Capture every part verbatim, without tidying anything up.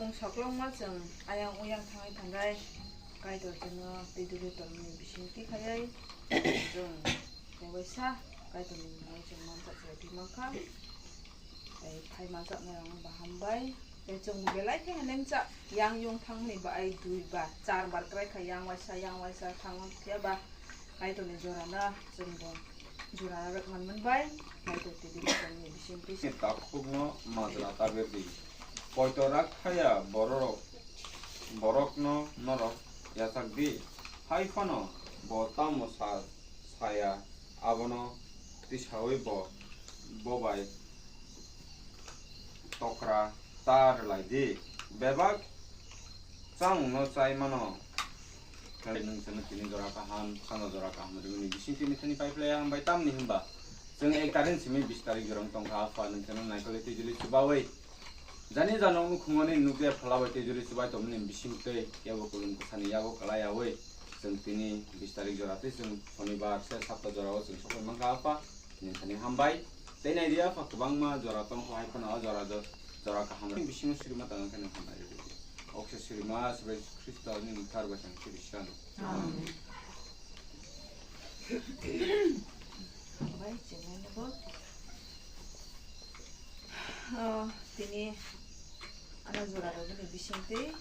Soklongma chwng ayang uyang thangwi thangai, Kaitor chwngno twi duli tongmani bising twi khaiwi chwng tei waisa Kaitorni mungwi chwng manchak chwrai twi mankha. Tei phai manchaknairokno bo hambai. Tei chwng bo belai khe hwnwi wngcha yang yung thangmani bo ai dui ba char bar kwrai kha yang waisa yang waisa thangma phiya ba Kaitorni jorano chwng bo jora rwk man manbai. Kaitor twi duli tongmani bising twi. Takhukno majra ta berdi. Poito rak khaya bororok, borokno norok yachak di. Hai phano bo tamo sa, saya, abono tisawi bo, bo bai tokra ta rwlai di. Bebak chamungno chai mano. Nwng chwngno tini jora kaham, sano jora kaham rwmani bising tini thani pai phlai hambai tamni hwnba chwng ek tarik simi bis tarik jora wng tongkha. Apha, nwng chwngno naikolwi twijlwi chubawi jani jano nukhungmani nukjaya phala bai twijlwi chubai tongmani bising twi yago kulum kwsani yago kwlai yawi chwng tini bis tarik jora tei chwng sonibar se sapta jorao chwng sokoi mankha. Apha, nwng thani hambai. Tei nai di, Apha, kwbangma jora tongkha, hai phano o jora jo-, jora kaham bisingo sirima tangwi khe nwng hambai rwdi. Okse sirima Jisu Khristo ni mwthar bai tang siri san. Amen. Hambai, chengmani bo. Oh, tini ano jora rwgwni bisingtwi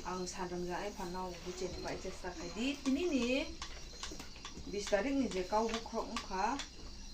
ang sanrwngja ai phano bucheni bai chesta khai di. Tini ni bis tarik ni je kau bukhok wngkha,